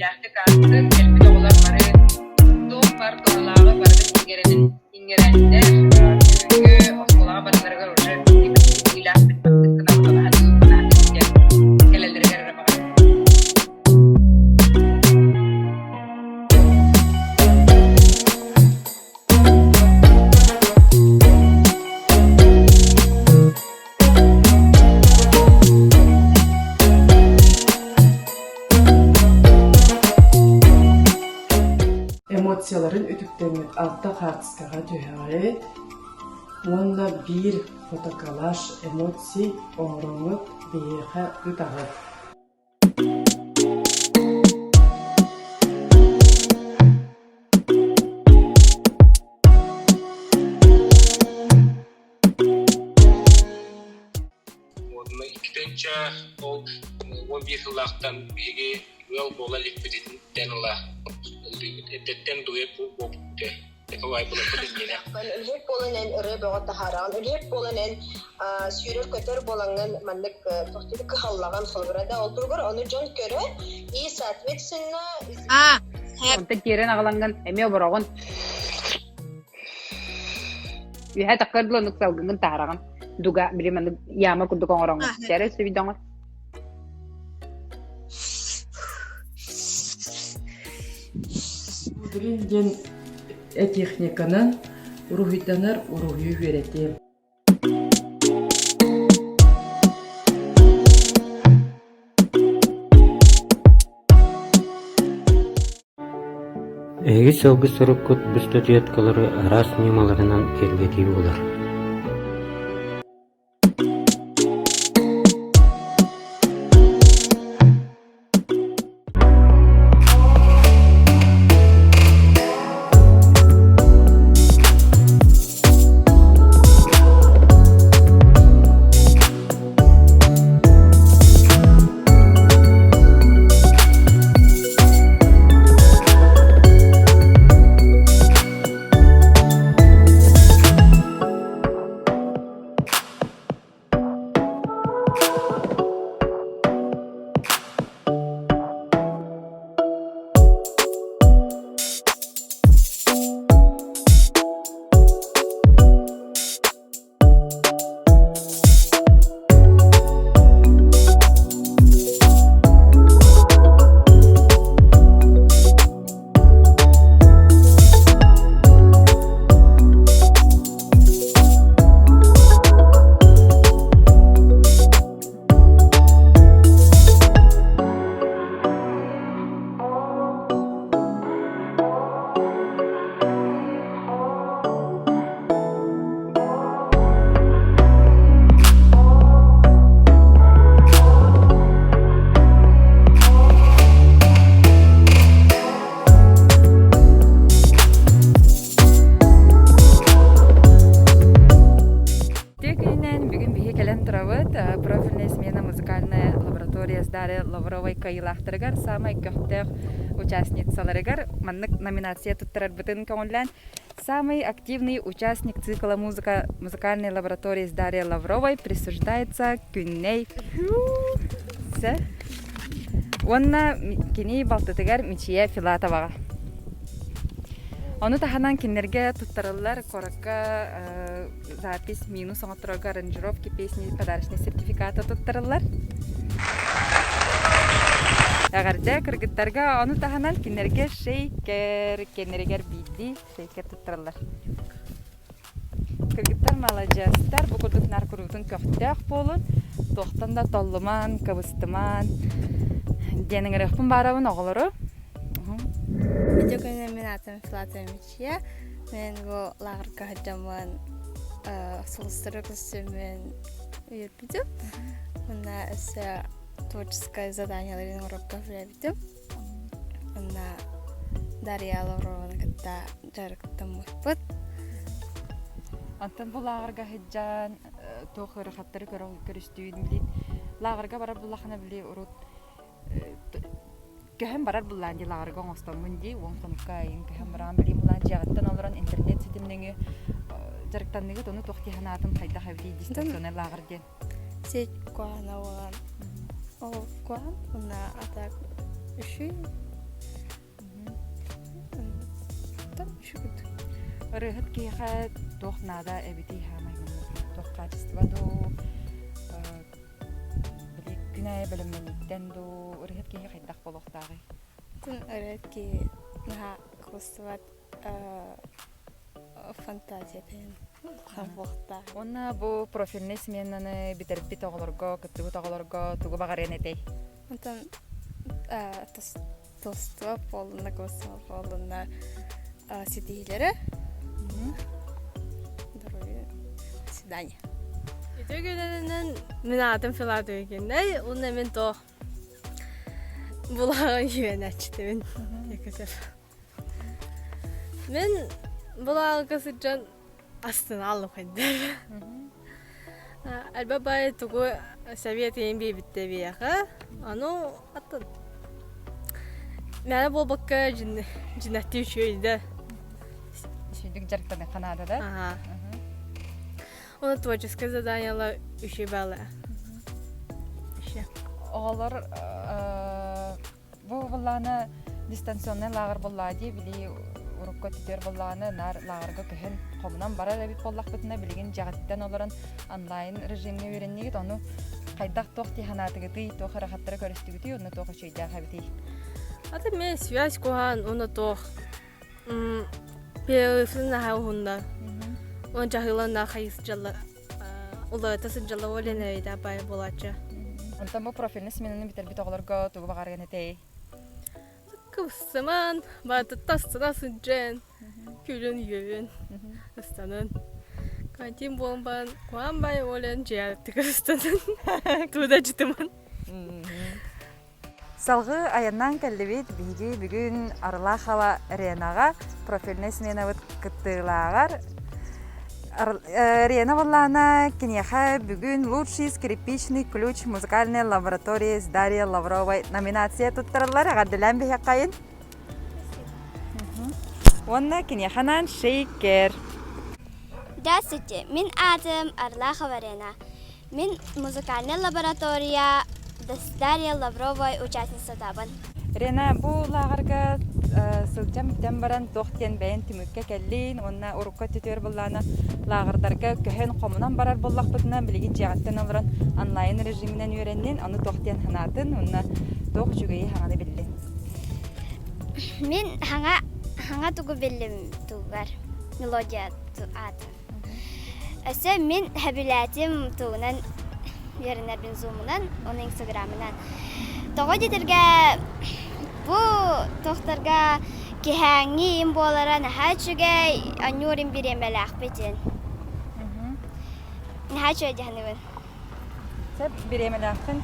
үөрүүлээхтик аастын, кэлбит оҕолор бары туох баар туһалааҕы барытын иҥэрэнин иҥэрэннэр, бүгүҥҥү оскуолаҕа барыларыгар уже ситиһиилээхпит баттык гына баҕаһын диэн кэлэллэригэр эрэ баҕарабын. Эмоцияларын үтүктэммит алта хаартыскаҕа түһэҕит уонна биир фотоколлаж эмоций оҥороҥҥут биһиэхэ ыытаҕыт. Уонна иккитинчэ ол 11 сыллаахтан биһиги ыал буола иликпититтэн ыла эрдэттэн дуэт буолбут Үлүһүк буолан эн ырыа бөҕө таһаараҕын, үлүһүк буолан эн сүүрэр-көтөр буолаҥҥын маннык тохтуу кыһаллаҕын холобура да ол туругар ону дьон көрө и соответственно А, Онтон тиэрэн аҕалаҥҥын эмиэ обороҕун. Үһэ таххар дылы оннук салгыҥҥын таһараҕын. Дуга били маннык яма курдук оҥороҥҥун. Сэрэ сүбүдөҥөр. Мудрин диэн техниканан уруһуйданар уруһуйу үөрэтиэм. Эһиги сылгы-соруккут бу статуэткалары араас ньымаларынан киэргэтии буолар. Үтүө күнүнэн бүгүн биһи кэлэн турабыт профильная смена музыкальная лаборатория Дарья Лавровой кыайыылаахтарыгар саамай көхтөөх участницаларыгар маннык номинация туттарарбытын көҥүллээн самый активный участник цикла музыка музыкальной лаборатории с Дарьей Лавровой присуждается Күннэй уонна кини балтытыгар Мичия Филатоваҕа. Ону таһынан кинилэргэ туттарыллар куоракка запись минус оҥотторорго аранжировки песни подарочный сертификата туттарыллар. Эҕэрдэ кыргыттарга ону таһынан кинилэргэ шейкер кэннэригэр биирдии шейкер туттарыллар. Кыргыттар маладьыастар, бу курдук наар куруутун көхтөөх буолун, туохтан да толлуман, кыбыстыман диэн ыҥырыахпын баарабын оҕолору. Ити күнү мин аатым Филатова Мичия. Мен бу лааҕырга сылдьаммын сулустары көрсөммүн үөрбүтүм. Уонна өссө творческое заданиеларын оҥорорго үлэлээбитим. Уонна Дарья Лаврованы кытта дьарыктаммыппыт. Онтон бу лааҕырга сылдьан туох ыарахаттары көрүстүүн билин лааҕырга барар буллахына били урут көһөн барар буллаан дии лааҕырга оҥостоммун дии уон хонукка айын көһөн бараан билим булаан дьиэҕиттэн олорон интернет ситимнэҥи дьарыктанныгыт ону туох дии санаатын хайдах эбитий дистанционнай лааҕыр диэн Сеть куһаҕана буолан ол куһаҕан уонна а так үчүгэй. Ырыаһыт киһиэхэ туох наада эбитий хаамай туох хаачыстыба дуу, били күн аайы бэлэмнэнииттэн дуу, ырыаһыт киһи хайдах буолуохтааҕый? Күн ырыаһыт киһи наһаа кыбыстыбат фантазиятын буолуохтаах. Уонна бу профильнай сменаны бүтэрбит оҕолорго, кыттыбыт оҕолорго тугу баҕарыан этэй? Онтон толстуо буоллунна, кыбыстыбат буоллунна ситиһиилэрэ. Здоровья. До свидания. Үтүө күнүнэн мин аатым Филатова Күннэй уонна мин туох булаҕа үөрэнээччитибин диэкэтэр. Мин булааҕыга сылдьан астынааллым хайдар. Элбэх баай тугу совет иһин биэрбиттэ биһиэхэ. Ону атын мээнэ буолбакка дьиннэттии үчүгэй да. Үчүгэйдик дьарыктаныахха наада да? Аха. Оны творческое заданиелар үчүгэй баалар. Оҕолор Бу былаана дистанционнай лааҕыр буоллаҕа дии, били урукку өттүгэр буоллаҕына наар лааҕырга көһөн хомунан барар эбит буоллахпытына, билигин дьэҕиттэн олорон онлайн режимҥэ үөрэннигит, ону хайдах туох дии санаатыгытый, туох ыарахаттары көрүстүгүтүй, онно туох үчүгэйдээх эбитий? Аты мен связь куһаан уонна туох перерывын наһаа уһунна. Уон дьаһыылан хайыс дьалла уларыта сылдьалла ол эрэйдээх баайы буолааччы. Онтон бу профильнай сменаны бүтэрбит оҕолорго тугу баҕарыан этэй? Кыбыстыман, барытыттан астына сылдьан, күлүн үөрүн, ыстанын. Карантин буолан баран, куһаҕан баайы олен дьиэҕиттик ыстанын. Туда дьытыман. Салгыы айаннаан кэллибит. Биһиги бүгүн Арылаахова Ренаҕа профильнай сменабыт кыттыылааҕар Рена Валлана киниэхэ бүгүн «Лучший скрипичный ключ музыкальной лаборатории с Дарьей Лавровой» номинация туттарыллар. Эҕэрдэлээн биһиэххэйин. Уонна киниэхэ анаан шейкер. Здравствуйте, мин аатым Арлахова Рена. Мин музыкальнай лаборатория Дарья Лавровой участницатабын. Рена, бу лааҕырга сылдьан бүтэн баран туох диэн бэйэн түмүккэ кэллин уонна урукку өттүтүгэр былаана лааҕырдарга көһөн хомунан барар буоллахпытына билигин дьиэҕиттэн олорон онлайн режиминэн үөрэннин, ону туох диэн санаатын уонна туох үчүгэйи хаҥаны биллин? Мин хаҥа хаҥа тугу биллим тугар мелодия аатын. Өссө мин сөбүлээтим тугунан үөрэнэрбин зумунан уонна инстаграмынан. Тоҕо диэтэргэ бу туохтарга киһээҥҥи им буолара наһаа үчүгэй, анньуурум бириэмэлээхпитин. Наһаа үчүгэй дьаһаныбын. Сөп бириэмэлээххин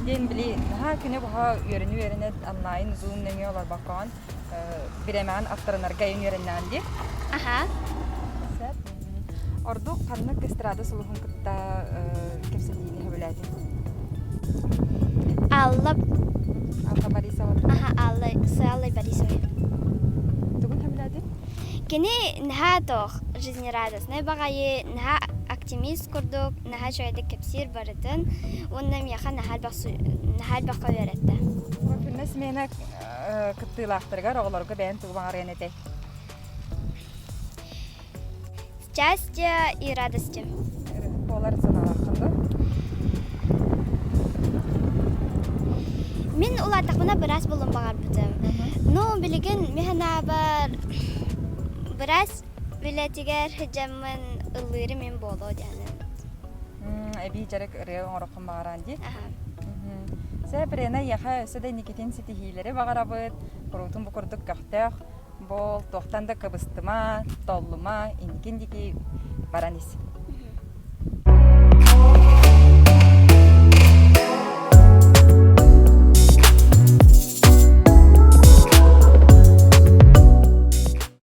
диэн били наһаа күнү быһа үөрэнэ-үөрэнэ онлайн зум нөҥүө олорбоккоҕун бириэмэҕин аттарынарга эйин үөрэннэҕин дии? Аха. Сөп. Ордук ханнык эстрада сулуһун кытта кэпсэтиини сөбүлээтиҥ? Алла Алла Борисова. Аха, Алла, с Аллой Борисовой. Тугун сөбүлээтиҥ? Кини наһаа туох жизнерадостный баҕайы, наһаа оптимист курдук, наһаа үчүгэйдик кэпсиир барытын уонна миэхэ наһаа элбэх наһаа элбэххэ үөрэттэ. Профильнай смена кыттыылаахтарыгар оҕолорго бэйэн тугу баҕарыан этэй? Счастья и радости. Буолар санаалааххын дуо? Мин улааттахпына быраас буолуон баҕарбытым. Ну, билигин мин санаабар быраас үлэтигэр сылдьаммын ыллыырым мин буолуо диэни. Эбии дьарык ырыа оҥороххун баҕараан дии. Сэ, Рена, эйиэхэ өссө да инникитин ситиһиилэри баҕарабыт. Куруутун бу курдук көхтөөх буол, туохтан да кыбыстыма, толлума, инникин диэки баран ис.